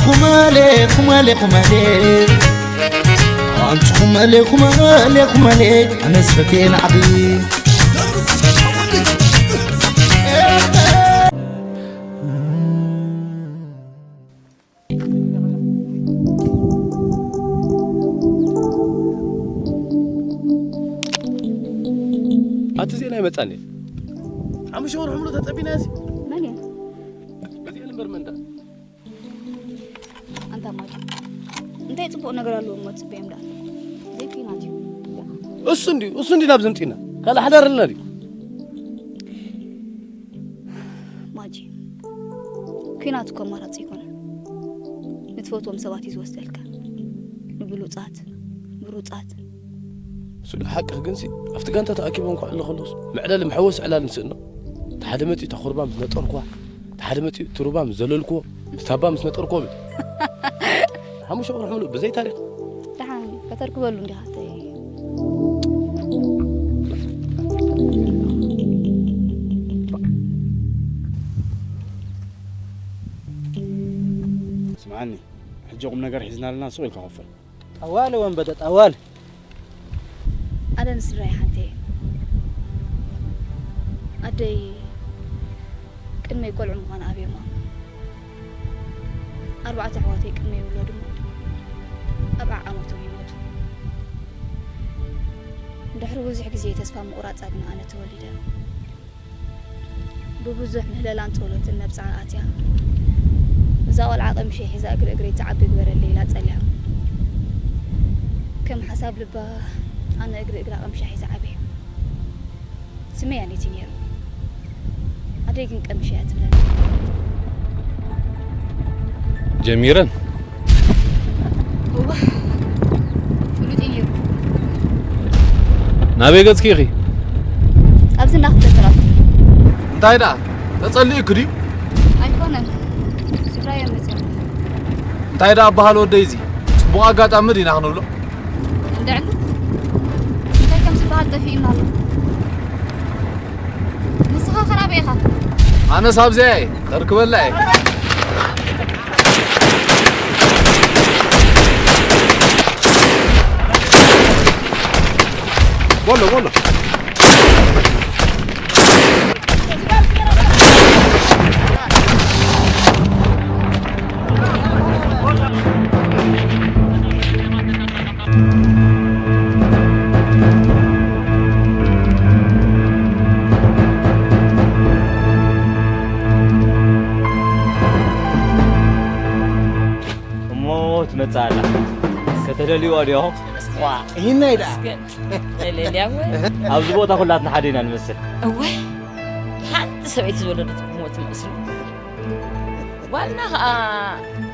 ኩመሌ ኩመሌ ኩመሌ ኣንቲ ኩመሌ ኩመሌ ኩመሌ ኣነስ ፈቴ ናዕቢ ኣቲ ዜና ይመጻኒ ሓሙሽተ ወርሒ ሙሉ ተጸቢና እዚ መን እያ? እዚ ልምበር መንዳ ኣንታ ማይ እንታይ ጽቡቕ ነገር ኣለዎ እሞ ጽበዮም ደኣ ዘይኩናት እዩ እሱ እንዲ እሱ እንዲ ናብ ዘምጺና ካልእ ሓዳር ኣለና ድዩ ማጂ ኩናት እኮ ኣማራጺ ኣይኮነን ንትፈትዎም ሰባት እዩ ዝወስደልካ ንብሉጻት ምሩጻት እሱ ዶ ሓቅኺ ግንሲ ኣብቲ ጋንታ ተኣኪቦም ክዕሉ ከለውስ መዕለሊ መሐወሲ ዕላል ንስእኖ እቲ ሓደ መፂኡ እታ ኩርባ ምስ ነጠርኩዋ እቲ ሓደ መፂኡ እቲ ሩባ ምስ ዘለልኩዎ ምስቲ ኣባ ምስ ነጠርኩዎ ብል ሓሙሽተ ወርሒ ሙሉእ ብዘይ ታሪክ ደሓን ከተርክበሉ እንዲኻ ተይ ስምዓኒ ሕጂ ቁም ነገር ሒዝና ኣለና ሱቕ ኢልካ ከፈል ጠዋሊ ወንበደ ጠዋሊ ኣነ ንስድራይ ሓንቲ እየ ኣደይ ቅድመይ ቆልዑ ምዃን ኣብዮማ ኣርባዕተ ኣሕዋተይ ቅድመይ ይውለዱ እሞ ኣብ ዓዓመቶም ይሞቱ ድሕሪ ብዙሕ ግዜ ተስፋ ምቑራፃ ግን ኣነ ተወሊደ ብብዙሕ ምህለላን ጸሎትን መብጽዓ ኣትያ። እዛ ቆልዓ ቀምሸይ ሒዛ እግሪ እግረይ ትዓቢ ግበረለይ ኢላ ጸልያ። ከም ሓሳብ ልባ ኣነ እግሪ እግራ ቀምሻ ሒዘ ዓብየ። ስመይ ኣነይቲ ነይሩ። ኣደይ ግን ቀምሸ እያ ትብለኒ። ጀሚረን እወ ፍሉጥ እዩ ነይሩ ናበይ ገጽኪ ኢኺ ኣብዚ እናኽፍለ ሰላም እንታይ ደኣ ተጸሊእኪ ድዩ ኣይኮነን ስድራየ መፅኦም እንታይ ደኣ ኣበሃል ወደይ እዚ ጽቡቕ ኣጋጣሚ ድና ክንብሎ እንድዕሉ እንታይ ከም ዝበሃል ጠፊእና ኣሎ ንስኻ ኸ ናበይ ኢኻ ኣነስ ኣብዚኣ እየ ከርክበላ እየ Bolo, bolo. እሞ ትመጽእ ኣላ። ከተደልይዋ ዲኹም? ዋ፣ ይህና ኢዳ። መስገን። ለለልያ እሞ። ኣብዚ ቦታ ኩላትና ሓደ ኢና ንመስል። እወ፣ ሓንቲ ሰበይቲ ዝወለደት እሞ ትመስል። ዋልና ኸኣ